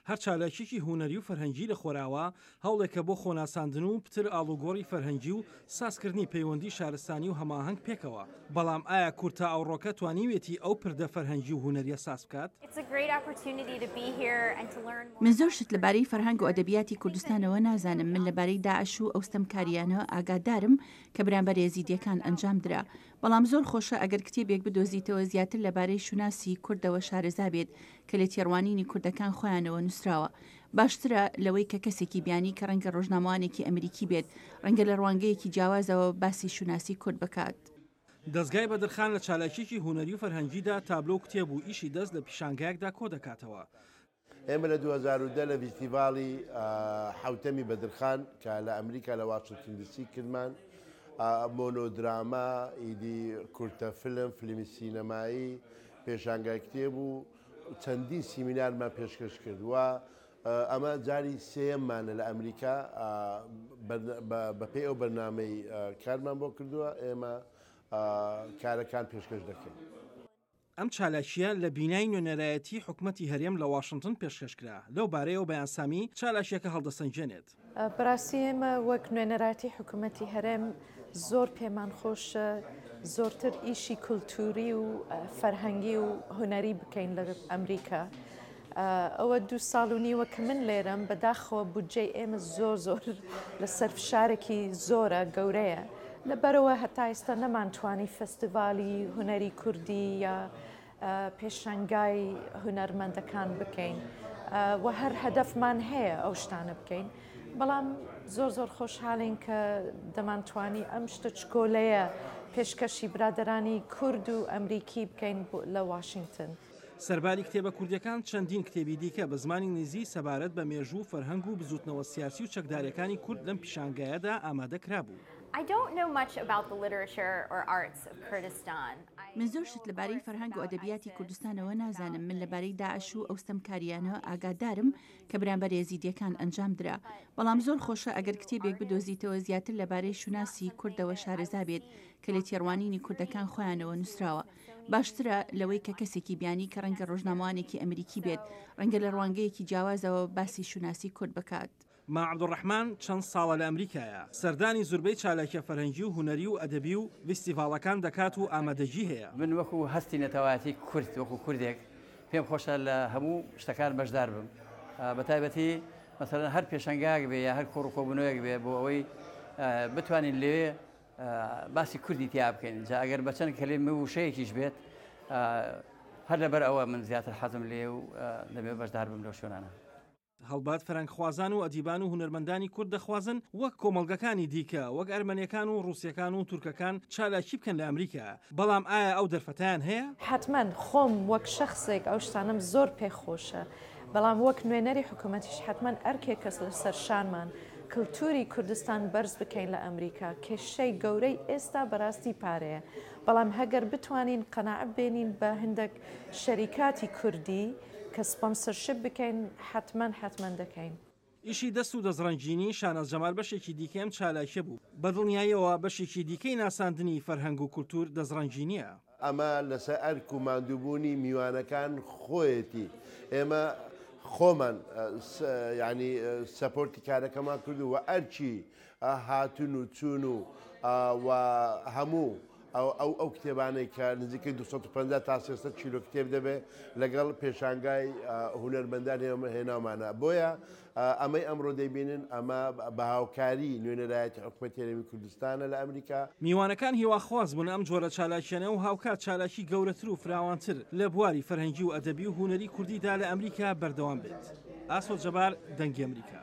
هەر چالاکیەکی هونەری و فەرهەنگی لە خۆراوا هەوڵێکە بۆ خۆناساندن و پتر ئاڵوگۆڕی فەرهەنگی و سازکردنی پەیوەندی شارستانی و هەماهەنگ پێکەوە، بەڵام ئایا کورد تا ئەوڕۆکە توانیوێتی ئەو پردە فەرهەنگی و هونەریە ساز بکات؟ من زۆر شت لەبارەی فەرهەنگ و ئەدەبیاتی کوردستانەوە نازانم، من لەبارەی داعش و ئەو ستەمکارییانە ئاگادارم کە بەرامبەر ئێزیدییەکان ئەنجامدرا، بەڵام زۆر خۆشە ئەگەر کتێبێک بدۆزیتەوە زیاتر لەبارەی شوناسی کوردەوە شارەزا بێت کە لە تێڕوانینی کوردەکان خۆیانەوە نووسراوە باشترە لەوەی کە کەسێکی بیانی کە ڕەنگە ڕۆژنامەوانێکی ئەمریکی بێت ڕەنگە لە ڕوانگەیەکی جیاوازەوە باسی شوناسی کورد بکات. دەزگای بەدرخان لە چالاکییەکی هونەری و فەرهەنگیدا تابلۆ و کتێب و ئیشی دەست لە پیشانگایەکدا کۆدەکاتەوە. ئێمە لە 2010 لە ڤیستیڤاڵی حەوتەمی بەدرخان کە لە ئەمریکا لە واشنتن دی سی کردمان، مۆنۆدراما، ئیدی کورتە فیلم، فیلمی سینەمایی، پێشانگای کتێب و چەندین سیمینارمان پێشکەش کرد و ئەمە جاری سێیەممانە لە ئەمریکا بەپێی ئەو بەرنامەی کارمان بۆ کردووە ئێمە کارەکان پێشکەش دەکەین. ئەم چالاکییە لە بینای نوێنەرایەتیی حکومەتی هەرێم لە واشنتن پێشکەش کرا، لەو بارەیەوە بەیان سامی چالاکییەکە هەڵدەسەنگێنێت. بەراستی ئێمە وەک نوێنەرایەتی حکومەتی هەرێم زۆر پێمان خۆشە زۆرتر ئیشی کولتوری و فەرهەنگی و هونەری بکەین لە ئەمریکا. ئەوە دوو ساڵ و نیوە کە من لێرەم بەداخەوە بودجەی ئێمە زۆر زۆر لەسەر فشارێکی زۆرە گەورەیە لەبەرەوە هەتا ئێستا نەمانتوانی فستیڤالی هونەری کوردی یا پێشەنگای هونەرمەندەکان بکەین و هەر هەدەفمان هەیە ئەو شتانە بکەین بەڵام زۆر زۆر خۆشحاڵین کە دەمانتوانی ئەم شتە چکۆلەیە پێشکەشی برادەرانی کورد و ئەمریکی بکەین لە واشنگتن. سەرباری کتێبە کوردیەکان چەندین کتێبی دیکە بە زمانی ئینگلیزی سەبارەت بە مێژوو و فەرهەنگ و بزووتنەوە سیاسی و چەکداریەکانی کورد لەم پیشانگایەدا ئامادە کرابوو. من زۆر شت لەبارەی فەرهەنگ و ئەدەبیاتی کوردستانەوە نازانم، من لەبارەی داعش و ئەو ستەمکارییانە ئاگادارم کە بەرامبەر ئێزیدییەکان ئەنجامدرا، بەڵام زۆر خۆشە ئەگەر کتێبێک بدۆزیتەوە زیاتر لەبارەی شوناسی کوردەوە شارەزا بێت کە لە تێڕوانینی کوردەکان خۆیانەوە نووسراوە باشترە لەوەی کە کەسێکی بیانی کە ڕەنگە ڕۆژنامەوانێکی ئەمریکی بێت ڕەنگە لە ڕوانگەیەکی جیاوازەوە باسی شوناسی کورد بکات. مام عەبدولڕەحمان چەند ساڵە لە ئەمریکایە، سەردانی زوربەی چالاکیە فەرهەنگی و هونەری و ئەدەبی و ڤیستیڤاڵەکان دەکات و ئامادەگی هەیە. من وەکو هەستی نەتەوایەتی کورد، وەکو کوردێک پێم خۆشە لە هەموو شتەکان بەشدار بم، بە تایبەتی مەسەلەن هەر پێشەنگایەک بێ یا هەر کۆڕ و کۆبوونەوەیەک بێ بۆ ئەوەی بتوانین لەوێ باسی کوردی تیا بکەین جا ئەگەر بە چەند کەلیمە و وشەیەکیش بێت هەر لەبەر ئەوە من زیاتر حەزم لێ و دەبێت بەشدار بم لەو شوێنانە. هەڵبەت فەرەنگخوازان و ئەدیبان و هونەرمەندانی کورد دەخوازن وەک کۆمەڵگەکانی دیکە، وەک ئەرمەنیەکان و ڕووسەکان و تورکەکان چالاکی بکەن لە ئەمریکا، بەڵام ئایا ئەو دەرفەتەیان هەیە؟ حەتمەن خۆم وەک شەخسێک ئەو شتانەم زۆر پێ خۆشە، بەڵام وەک نوێنەری حکوومەتیش حەتمەن ئەرکێکە لەسەر شانمان کلتوری کوردستان بەرز بکەین لە ئەمریکا، کێشەی گەورەی ئێستا بەراستی پارەیە، بەڵام هەگەر بتوانین قەناعەت بێنین بە هندەک شەریکاتی کوردی کە sponsorship بکەین حەتمەن حەتمەن دەکەین. ئیشی دەست و دەستڕەنگینی شاناز جەمال بەشێکی دیکەی ئەم چالاکیە بوو، بەدڵنیاییەوە بەشێکی دیکەی ناساندنی فەرهەنگ و کولتوور دەستڕەنگینییە. ئەمە لەسەر ئەرک و ماندووبوونی میوانەکان خۆیەتی، ئێمە خۆمان یانی سەپۆرتی کارەکەمان کردووە و ئەرکی هاتن و چوون و و هەموو ئەو ئەو کتێبانەی کە نزیکەی 250 تا 300 کیلۆ کتێب دەبێت لەگەڵ پێشانگای هونەرمەندان هێناومانە بۆیە ئەمەی ئەمڕۆ دەیبینن ئەمە بە هاوکاری نوێنەرایەتی حکومەتی هەرێمی کوردستانە لە ئەمریکا. میوانەکان هیواخواز بوون ئەم جۆرە چالاکیانە و هاوکات چالاکی گەورەتر و فراوانتر لە بواری فەرهەنگی و ئەدەبی و هونەری کوردیدا لە ئەمریکا بەردەوام بێت. ئاسۆ جەبار، دەنگی ئەمریکا.